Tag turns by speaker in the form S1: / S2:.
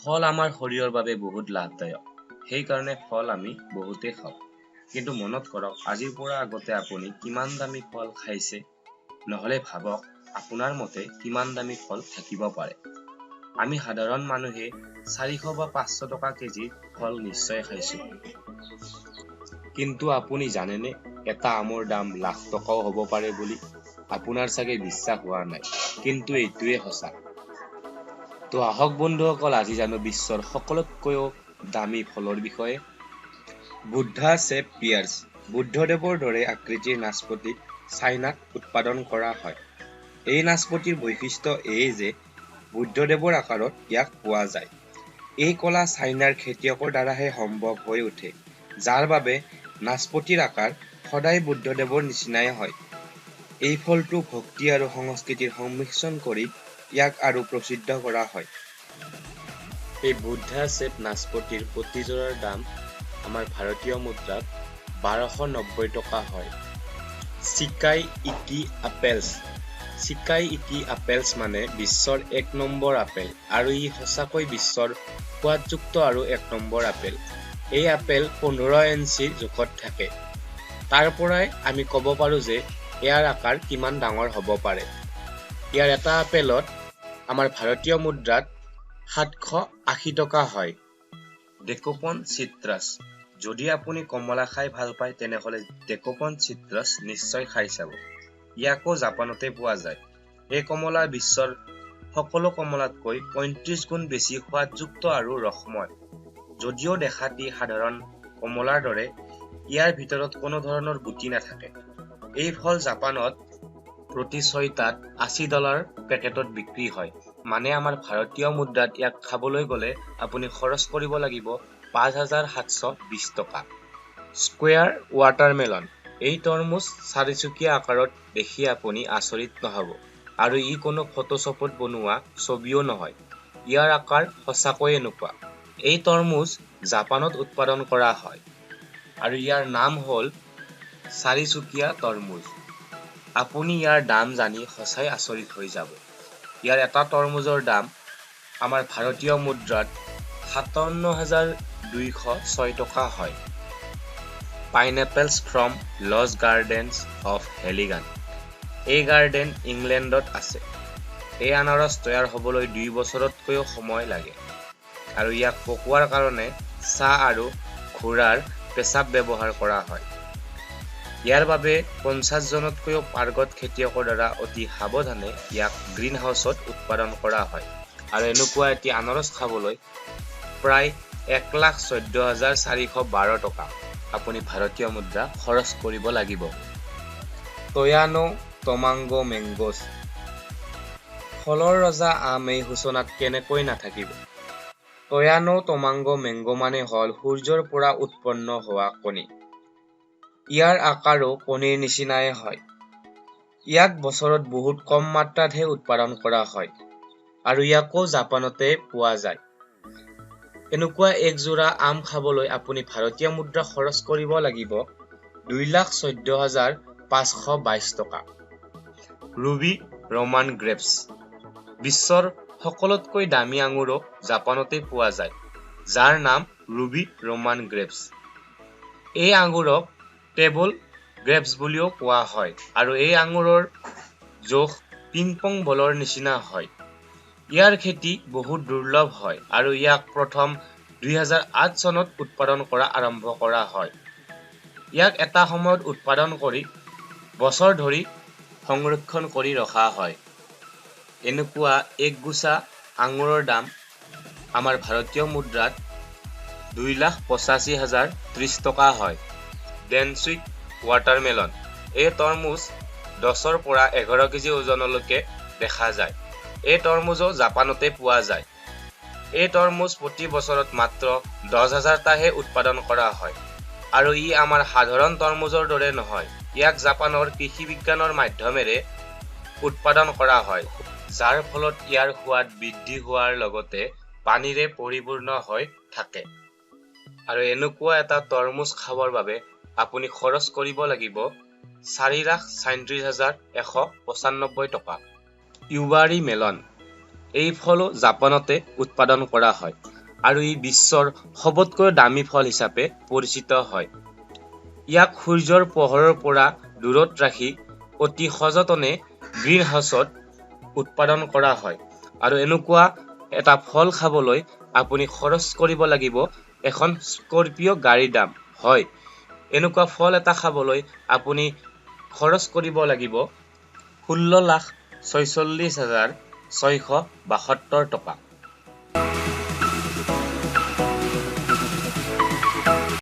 S1: ফল আমাৰ শৰীৰৰ বাবে বহুত লাভদায়ক, সেইকাৰণে ফল আমি বহুতেই খাওঁ। কিন্তু মনত কৰক, আজিৰ পৰা আগতে আপুনি কিমান দামী ফল খাইছে? নহ'লে ভাবক, আপোনাৰ মতে কিমান দামী ফল থাকিব পাৰে? আমি সাধাৰণ মানুহে 400 বা 500 টকা কেজি ফল নিশ্চয় খাইছো। কিন্তু আপুনি জানেনে এটা আমৰ দাম লাখ টকাও হ'ব পাৰে বুলি? আপোনাৰ চাগে বিশ্বাস হোৱা নাই, কিন্তু এইটোৱে সঁচা। তো আহক বন্ধুসকল, আজি জানো বিশ্বৰ সকলোতকৈও দামী ফলৰ বিষয়ে। Buddha shape pears. বুদ্ধদেৱৰ দৰে আকৃতিৰ নাচপতি চাইনাত উৎপাদন কৰা হয়। এই নাচপতিৰ বৈশিষ্ট্য এয়ে যে বুদ্ধদেৱৰ আকাৰত ইয়াক পোৱা যায়। এই কলা চাইনাৰ খেতিয়কৰ দ্বাৰাহে সম্ভৱ হৈ উঠে, যাৰ বাবে নাচপতিৰ আকাৰ সদায় বুদ্ধদেৱৰ নিচিনাই হয়। এই ফলটো ভক্তি আৰু সংস্কৃতিৰ সংমিশ্ৰণ কৰি ইয়াক আৰু প্ৰসিদ্ধ কৰা হয়। এই বুদ্ধা শ্বেপ নাচপতিৰ প্ৰতিযোৰাৰ দাম আমাৰ ভাৰতীয় মুদ্ৰাত 1290 টকা হয়। চিকাই ইকি আপেলছ। চিকাই ইকি আপেলছ মানে বিশ্বৰ 1 নম্বৰ আপেল, আৰু ই সঁচাকৈ বিশ্বৰ সোৱাদযুক্ত আৰু 1 নম্বৰ আপেল। এই আপেল 15 ইঞ্চি জোখত থাকে। তাৰ পৰাই আমি ক'ব পাৰোঁ যে ইয়াৰ আকাৰ কিমান ডাঙৰ হ'ব পাৰে। ইয়াৰ এটা আপেলত আমাৰ ভাৰতীয় মুদ্ৰাত 780 টকা হয়। ডেকোপন চিট্ৰাছ। যদি আপুনি কমলা খাই ভাল পায়, তেনেহ'লে ডেকোপন চিট্ৰাছ নিশ্চয় খাই চাব। ইয়াকো জাপানতে পোৱা যায়। এই কমলা বিশ্বৰ সকলো কমলাতকৈ 35 গুণ বেছি সোৱাদযুক্ত আৰু ৰসময়। যদিও দেখাত ই সাধাৰণ কমলাৰ দৰে, ইয়াৰ ভিতৰত কোনো ধৰণৰ গুটি নাথাকে। এই ফল জাপানত প্ৰতি 6টাত $80 পেকেটত বিক্ৰী হয়। মানে আমাৰ ভাৰতীয় মুদ্ৰাত ইয়াক খাবলৈ গ'লে আপুনি খৰচ কৰিব লাগিব 5720 টকা। Square watermelon. এই তৰমুজ চাৰিচুকীয়া আকাৰত দেখি আপুনি আচৰিত নহ'ব, আৰু ই কোনো ফটোশ্বপত বনোৱা ছবিও নহয়। ইয়াৰ আকাৰ সঁচাকৈ এনেকুৱা। এই তৰমুজ জাপানত উৎপাদন কৰা হয় আৰু ইয়াৰ নাম হ'ল চাৰিচুকীয়া তৰমুজ। আপুনি ইয়াৰ দাম জানি সঁচাই আচৰিত হৈ যাব। ইয়াৰ এটা তৰমুজৰ দাম আমাৰ ভাৰতীয় মুদ্ৰাত 57,206 টকা হয়। Pineapples from Lost Gardens of Heligan. এই গাৰ্ডেন ইংলেণ্ডত আছে। এই আনাৰস তৈয়াৰ হ'বলৈ 2 বছৰতকৈও সময় লাগে, আৰু ইয়াক পকোৱাৰ কাৰণে চাহ আৰু ঘোঁৰাৰ পেচাব ব্যৱহাৰ কৰা হয়। ইয়াৰ বাবে 50 জনতকৈও পাৰ্গত খেতিয়কৰ দ্বাৰা অতি সাৱধানে ইয়াক গ্ৰীণ হাউচত উৎপাদন কৰা হয়। আৰু এনেকুৱা এটি আনাৰস খাবলৈ প্ৰায় 1,14,412 টকা আপুনি ভাৰতীয় মুদ্ৰা খৰচ কৰিব লাগিব। টয়ানো টমাংগো মেংগোছ। ফলৰ ৰজা আম এই সূচনাত কেনেকৈ নাথাকিব? টয়ানো টমাংগো মেংগো মানে হ'ল সূৰ্যৰ পৰা উৎপন্ন হোৱা কণী। ইয়াৰ আকাৰো কণীৰ নিচিনাই হয়। ইয়াক বছৰত বহুত কম মাত্ৰাতহে উৎপাদন কৰা হয়, আৰু ইয়াকো জাপানতে পোৱা যায়। এনেকুৱা একযোৰা আম খাবলৈ আপুনি ভাৰতীয় মুদ্ৰা খৰচ কৰিব লাগিব 2,14,522 টকা। Ruby Roman grapes. বিশ্বৰ সকলোতকৈ দামী আঙুৰো জাপানতে পোৱা যায়, যাৰ নাম ৰুবি ৰোমান গ্ৰেপছ। এই আঙুৰক টেবল গ্ৰেপছ বুলিও কোৱা হয়, আৰু এই আঙুৰৰ জোখ পিংপং বলৰ নিচিনা হয়। ইয়াৰ খেতি বহুত দুৰ্লভ হয়, আৰু ইয়াক প্ৰথম 2008 চনত উৎপাদন কৰা আৰম্ভ কৰা হয়। ইয়াক এটা সময়ত উৎপাদন কৰি বছৰ ধৰি সংৰক্ষণ কৰি ৰখা হয়। এনেকুৱা একগোছা আঙুৰৰ দাম আমাৰ ভাৰতীয় মুদ্ৰাত 2,85,030 টকা হয়। ডেনচুইক ৱাটাৰমেলন। এই তৰমুজ 10ৰ পৰা 11 কেজি ওজনলৈকে দেখা যায়। এই তৰমুজো জাপানতে পোৱা যায়। এই তৰমুজ প্ৰতি বছৰত মাত্ৰ 10,000টাহে উৎপাদন কৰা হয়, আৰু ই আমাৰ সাধাৰণ তৰমুজৰ দৰে নহয়। ইয়াক জাপানৰ কৃষি বিজ্ঞানৰ মাধ্যমেৰে উৎপাদন কৰা হয়, যাৰ ফলত ইয়াৰ সোৱাদ বৃদ্ধি হোৱাৰ লগতে পানীৰে পৰিপূৰ্ণ হৈ থাকে। আৰু এনেকুৱা এটা তৰমুজ খাবৰ বাবে আপুনি খৰচ কৰিব লাগিব 4,37,195 টকা। Yubari melon. এই ফলো জাপানতে উৎপাদন কৰা হয় আৰু ই বিশ্বৰ সবতকৈ দামী ফল হিচাপে পৰিচিত হয়। ইয়াক সূৰ্যৰ পোহৰৰ পৰা দূৰত ৰাখি অতি সযতনে গ্ৰীণ হাউচত উৎপাদন কৰা হয় আৰু এনেকুৱা এটা ফল খাবলৈ আপুনি খৰচ কৰিব লাগিব এখন স্কৰপিঅ' গাড়ীৰ দাম। হয়, এনেকুৱা ফল এটা খাবলৈ আপুনি খৰচ কৰিব লাগিব 16,46,672 টকা।